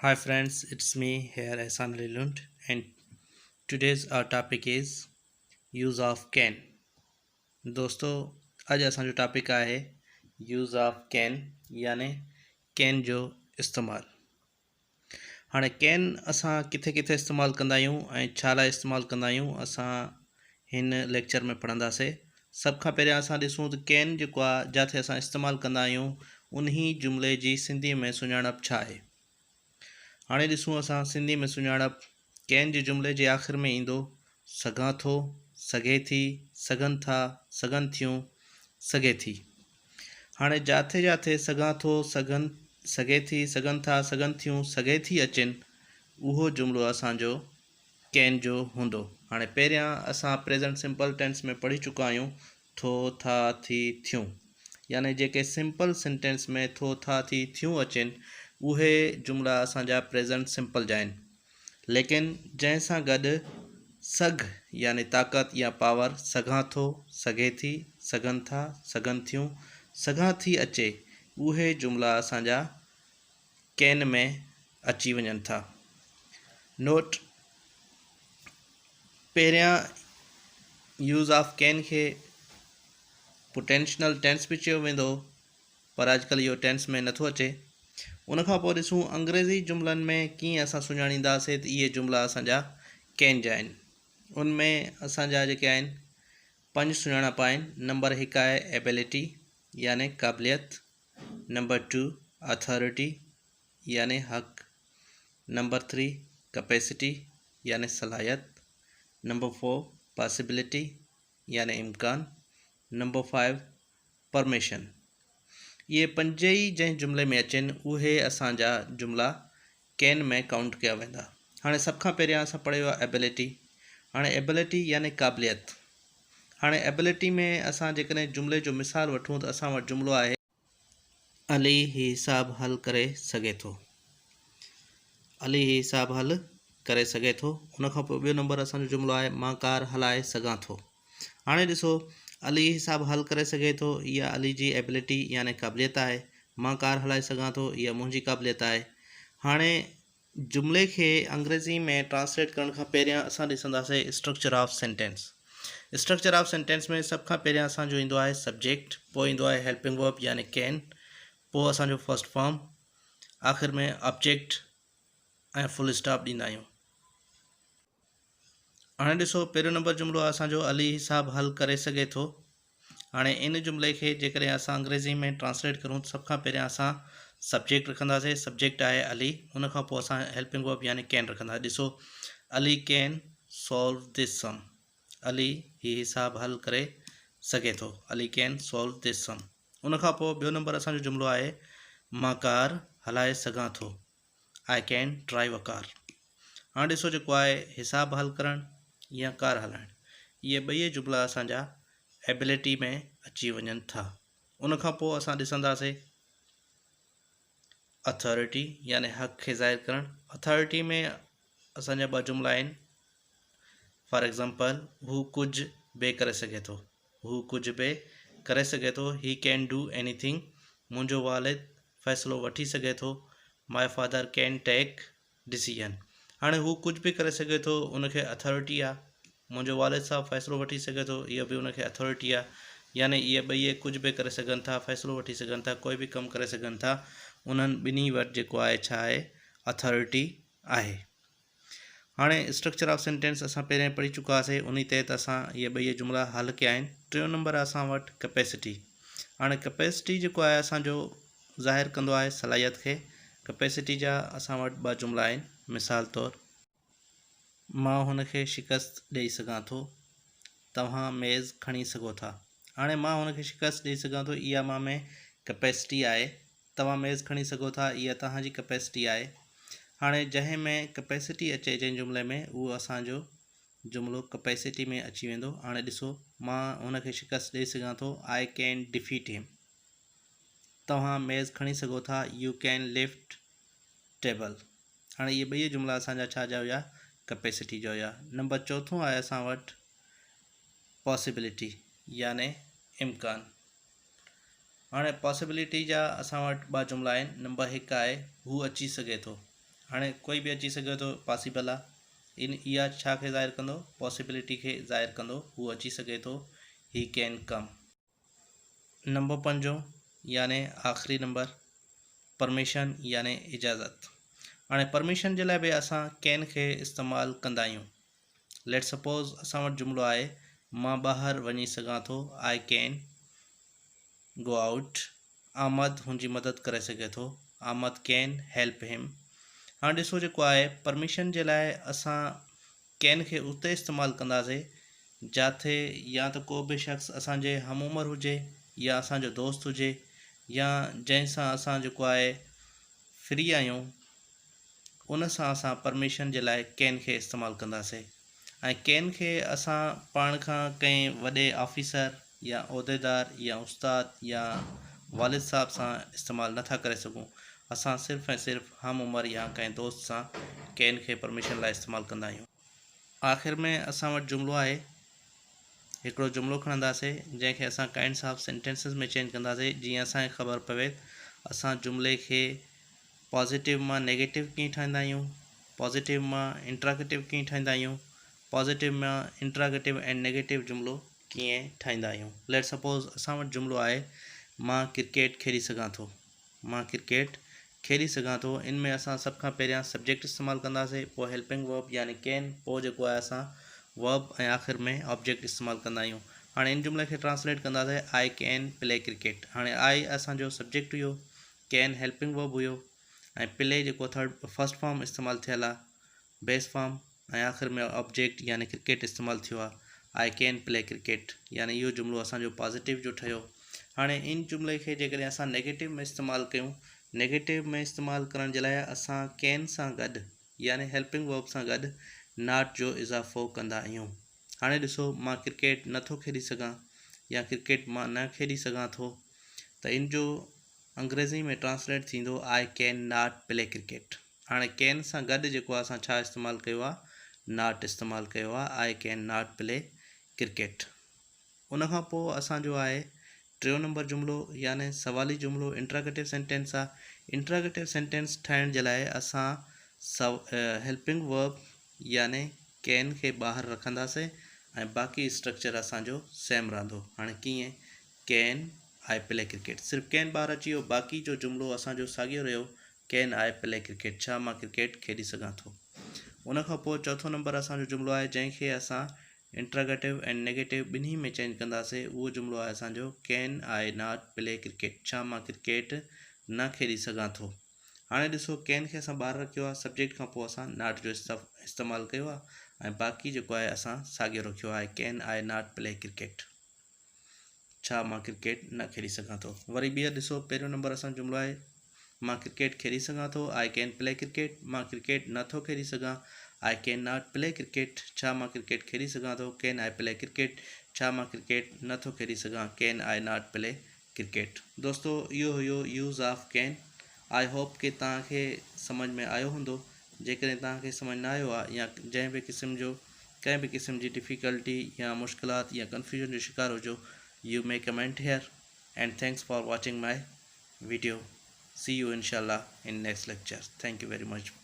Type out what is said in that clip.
Hi friends, it's me here Ehsan Ali Lund and today's our topic is use of can. دوستو اڄ اسان جو topic آهي use of can يعني ڪين جو استعمال. هاڻي ڪين اسان ڪٿي ڪٿي استعمال ڪندا آهيون ۽ ڇا لاء استعمال ڪندا آهيون اسان هن ليڪچر ۾ پڙهنداسي. سڀ کان پهريان اسان ڏسون ته ڪين جيڪو آهي جاٿي اسان استعمال ڪندا آهيون انهي جملي جي سنڌي ۾ سڃاڻپ ڇا آهي. هاڻي ڏسون اسان سنڌي ۾ سڃاڻپ ڪين جي جملي جي آخر ۾ ايندو سگهان ٿو، سگهي ٿي، سگهن ٿا، سگهن ٿيون، سگهي ٿي. هاڻي جاٿي جاٿي سگهان ٿو، سگهن، سگهي ٿي، سگهن ٿا، سگهن ٿيون، سگهي ٿي اچن اهو جملو اسان جو ڪين جو هوندو. هاڻي پهريان اسان پريزنٽ سمپل ٽينس ۾ پڙهي چڪا آهيون ٿو، ٿا، ٿي، ٿيون يعني جيڪي سمپل سينٽينس ۾ ٿو، ٿا، ٿي، ٿيون اچن اهي جملا اسان جا پريزنٽ سمپل جا آهن. ليڪن جنهن سان گڏ سگهه يعني طاقت يا پاور سگهان ٿو، سگهي ٿي، سگهن ٿا، سگهن ٿيون، سگهان ٿي اچي اهي جملا اسان جا ڪين ۾ اچي وڃن ٿا. نوٽ، پهريان يوز آف ڪين کي پوٽينشنل ٽينس به چيو ويندو هو. پر اڄڪلهه اهو ٽينس ۾ نٿو اچي. ان کان پوء ڏسون انگريزي جملن ۾ ڪيئن اسان سڃاڻينداسي ته اهي جملا اسان جا ڪين جا آهن. ان ۾ اسان جا جيڪي آهن پنج سڃاڻپ آهن. نمبر هڪ آهي Ability يعني قابليت، نمبر ٽو Authority يعني حق، نمبر ٿري Capacity يعني صلاحيت، نمبر فور Possibility يعني امڪان، نمبر فائيو پرميشن. اهي پنج ئي جنهن جملي ۾ اچن اهي اسان جا جملا ڪين ۾ ڪائونٽ ڪيا ويندا. هاڻي سڀ کان پهريان اسان پڙهيو آهي Ability. هاڻي Ability يعني قابليت. هاڻي Ability ۾ اسان جيڪڏهن جملي جو مثال وٺون ته اسان وٽ جملو آهي. علي هي حساب حل ڪري سگهي ٿو. علي هي حساب حل ڪري سگهي ٿو. ان کان پوء ٻيو نمبر اسان جو جملو آهي مان ڪار هلائي سگهان ٿو. هاڻي ڏسو علي هي حساب حل ڪري سگهي ٿو اها علي جي Ability يعني قابليت آهي. مان ڪار هلائي سگهان ٿو اها منهنجي قابليت آهي. هاڻي جملي کي انگريزي ۾ ٽرانسليٽ ڪرڻ کان پهريان اسان ڏسنداسين structure of sentence. Structure of sentence ۾ سڀ کان پهريان اسان جو ايندو آهي سبجيڪٽ، پوء ايندو آهي هيلپنگ ورب يعني ڪين، پوء اسان جو فرسٽ فارم، آخر ۾ آبجيڪٽ ۽ فل اسٽاپ ڏيندا آهيون. هاڻي ڏسو پهريون نمبر جملو آهي اسان جو علي حساب حل ڪري سگهي ٿو. هاڻي ان جملي کي جيڪڏهن اسان انگريزي ۾ ٽرانسليٽ ڪرون ته سڀ کان پهريان اسان سبجيڪٽ رکنداسين سبجيڪٽ آهي علي ان کان پوء اسان هيلپنگ ورب يعني ڪين رکنداسين ڏسو Ali can solve this sum Ali هي حساب حل ڪري سگهي ٿو Ali can solve this sum ان کان پوء ٻيو نمبر اسان جو جملو آهي مان ڪار هلائي سگهان ٿو I can drive a car. هاڻ ڏسو جيڪو آهي حساب حل ڪرڻ يا ڪار هلائڻ اهي ٻئي جملا اسان جا Ability ۾ اچي وڃن ٿا. ان کان پوء اسان ڏسنداسين Authority يعني حق کي ظاهر ڪرڻ. Authority ۾ اسان جا ٻه جملا آهن فار ايگزامپل هو ڪجهه به ڪري سگهي ٿو. هو ڪجهه به ڪري سگهي ٿو، He can do anything، منهنجو والد فيصلو وٺي سگهي ٿو، My father can take decision. هاڻي هو ڪجهه به ڪري سگهي ٿو، ان کي اٿارٽي آ. منهنجو والد صاحب فيصلو وٺي سگهي ٿو، اهو به ان کي اٿارٽي آ. يعني اهي ٻئي ڪجهه به ڪري سگهن ٿا، فيصلو وٺي سگهن ٿا، ڪوئي به ڪم ڪري سگهن ٿا. انهن ٻنهي وٽ جيڪو آهي ڇا آهي؟ اٿارٽي آهي. هاڻي اسٽرڪچر آف سينٽينس اسان پهريان پڙهي چڪا هئاسين انهي تحت اسان اهي ٻئي جملا حل ڪيا آهن. ٽيون نمبر آهي اسان وٽ ڪپيسٽي. هاڻي ڪپيسٽي جيڪو آهي اسان جو ظاهر ڪندو آهي صلاحيت کي. ڪپيسٽي جا اسان وٽ ٻه جملا آهن مثال طور. مان هن کي شڪست ڏئي سگهان ٿو. توهان ميز کڻي سگهو ٿا. هاڻي مان هن کي شڪست ڏئي سگهان ٿو اها مان ۾ ڪپيسٽي آهي. توهان ميز کڻي سگهو ٿا اها توهان جي ڪپيسٽي آهي. هاڻي جنهن ۾ ڪپيسٽي اچي جنهن جملي ۾ اهو اسان جو جملو ڪپيسٽي ۾ اچي ويندو. هاڻي ڏسو مان هن کي شڪست ڏئي سگهان ٿو I can defeat him. توهان ميز کڻي سگهو ٿا You can lift table. هاڻي اهي ٻئي جملا اسان جا ڇا جا هيا ڪپيسٽي جا هيا. نمبر چوٿون آهي اسان وٽ پاسيبلٽي يعني امڪان. هاڻي پاسيبلٽي جا اسان وٽ ٻه جملا آهن. نمبر هڪ آهي هو اچي سگهي ٿو. هاڻي ڪوئي به اچي سگهي ٿو پاسيبل آ ان اها ڇا کي ظاهر ڪندو پاسيبلٽي کي ظاهر ڪندو هو اچي سگهي ٿو هي ڪين ڪم. نمبر پنجون يعني آخري نمبر پرميشن يعني اجازت هاڻي پرميشن جي لاء به اسان ڪين کي استعمال ڪندا آهيون ليٽ سپوز اسان وٽ جملو آهي مان ٻاهر وڃي سگهان ٿو I can go out Ahmed هن جي مدد ڪري سگهي ٿو احمد ڪين هيلپ هم هاڻ ڏسو جيڪو آهي پرميشن جي لاء اسان ڪين کي اتي استعمال ڪنداسي جاٿي يا ته ڪو به شخص اسان جي هم عمر هجي يا اسان جو دوست هجي يا جنهن سان اسان جيڪو آهي فري آهيون ان سان اسان پرميشن جي لاء ڪين کي استعمال ڪنداسي ۽ ڪين کي اسان پاڻ کان ڪنهن وڏي آفيسر يا عهديدار يا استاد يا والد صاحب سان استعمال نه ٿا ڪري سگهون اسان صرف ۽ صرف هم عمر يا ڪنهن دوست سان ڪين کي پرميشن لاء استعمال ڪندا آهيون. آخر ۾ اسان وٽ جملو آهي هڪڙو جملو کڻنداسي جنهن کي اسان ڪائنڊس آف سينٽينسز ۾ چينج ڪنداسي جيئن اسان کي خبر پوي اسان جملي کي پازيٽو مان نيگيٽو ڪيئن ٺاهيندا آهيون، پازيٽو مان انٽراگيٽو ڪيئن ٺاهيندا آهيون، پازيٽو مان انٽراگيٽو ۽ نيگيٽو جملو ڪيئن ٺاهيندا آهيون. ليٽ سپوز اسان وٽ جملو آهي مان ڪرڪيٽ کيڏي سگهان ٿو. مان ڪرڪيٽ کيڏي سگهان ٿو ان ۾ اسان سڀ کان پهريان سبجيڪٽ استعمال ڪنداسين پوء هيلپنگ ورب يعني ڪين پوء جيڪو آهي اسان ورب ۽ آخر ۾ آبجيڪٽ استعمال ڪندا آهيون. هاڻي ان جملي کي ٽرانسليٽ ڪنداسين I can play cricket هاڻي آء اسان جو سبجيڪٽ هيو ڪين هيلپنگ ورب هيو ۽ پلي جيڪو ٿرڊ فرسٽ فارم استعمال ٿيل آ بيس فارم ۽ آخر ۾ آبجيڪٽ يعني ڪرڪيٽ استعمال ٿيو آ I can play cricket يعني اهو جملو اسان جو پازيٽو جو ٺهيو هاڻي ان جملي کي جيڪڏهن اسان نيگيٽو ۾ استعمال ڪيون نيگيٽو ۾ استعمال ڪرڻ جي لاء اسان ڪين سان گڏ يعني هيلپنگ ورب سان گڏ not جو اضافو ڪندا آهيون هاڻي ڏسو مان ڪرڪيٽ نٿو کيڏي سگهان يا ڪرڪيٽ مان نه کيڏي سگهان ٿو ته ان جو انگريزي ۾ ٽرانسليٽ ٿيندو I can not play cricket هاڻي ڪين سان گڏ جيڪو آهي اسان ڇا استعمال ڪيو آهي not استعمال ڪيو آهي I can not play cricket ان کان پوء اسان جو آهي ٽيون نمبر جملو يعني سوالي جملو انٽراگيٽو سينٽينس آهي انٽراگيٽو سينٽينس ٺاهڻ جي لاء اسان هيلپنگ ورب يعني ڪين کي ٻاهر رکنداسين ۽ باقي اسٽرڪچر اسان جو سيم رهندو هاڻي ڪيئن ڪين آء پلي ڪرڪيٽ صرف ڪين ٻاهر اچي ويو باقي جو جملو اسان جو ساڳيو رهيو ڪين آء پلي ڪرڪيٽ ڇا مان ڪرڪيٽ کيڏي سگهان ٿو ان کان پوء چوٿون نمبر اسان جو جملو آهي جنهن کي اسان انٽراگيٽو ۽ نيگيٽو ٻنهي ۾ چينج ڪنداسي اهو جملو آهي اسان جو can I not play cricket ڇا مان ڪرڪيٽ نه کيڏي سگهان ٿو هاڻي ڏسو ڪين کي اسان ٻاهر رکيو آهي سبجيڪٽ کان پوء اسان not جو استعمال ڪيو آهي ۽ باقي جيڪو آهي اسان ساڳيو رکيو آهي can I not play cricket ڇا مان ڪرڪيٽ نه کيڏي سگهان ٿو؟ وري ٻيهر ڏسو پهريون نمبر اسان جو جملو آهي مان ڪرڪيٽ کيڏي سگهان ٿو I can play cricket مان ڪرڪيٽ نه ٿو کيڏي سگهان I can not play cricket ڇا مان ڪرڪيٽ کيڏي سگهان ٿو ڪين آء پلي ڪرڪيٽ ڇا مان ڪرڪيٽ نه ٿو کيڏي سگهان can I not play cricket دوستو اهو هيو use of can I hope ڪي توهان کي سمجهه ۾ آيو هوندو جيڪڏهن توهان کي سمجهه نه آيو آهي يا جنهن به قسم جو ڪنهن به قسم جي ڊفيڪلٽي يا مشڪلات يا ڪنفيوژن جو شڪار هجو you may comment here and thanks for watching my video see you انشاء الله in next lecture thank you very much.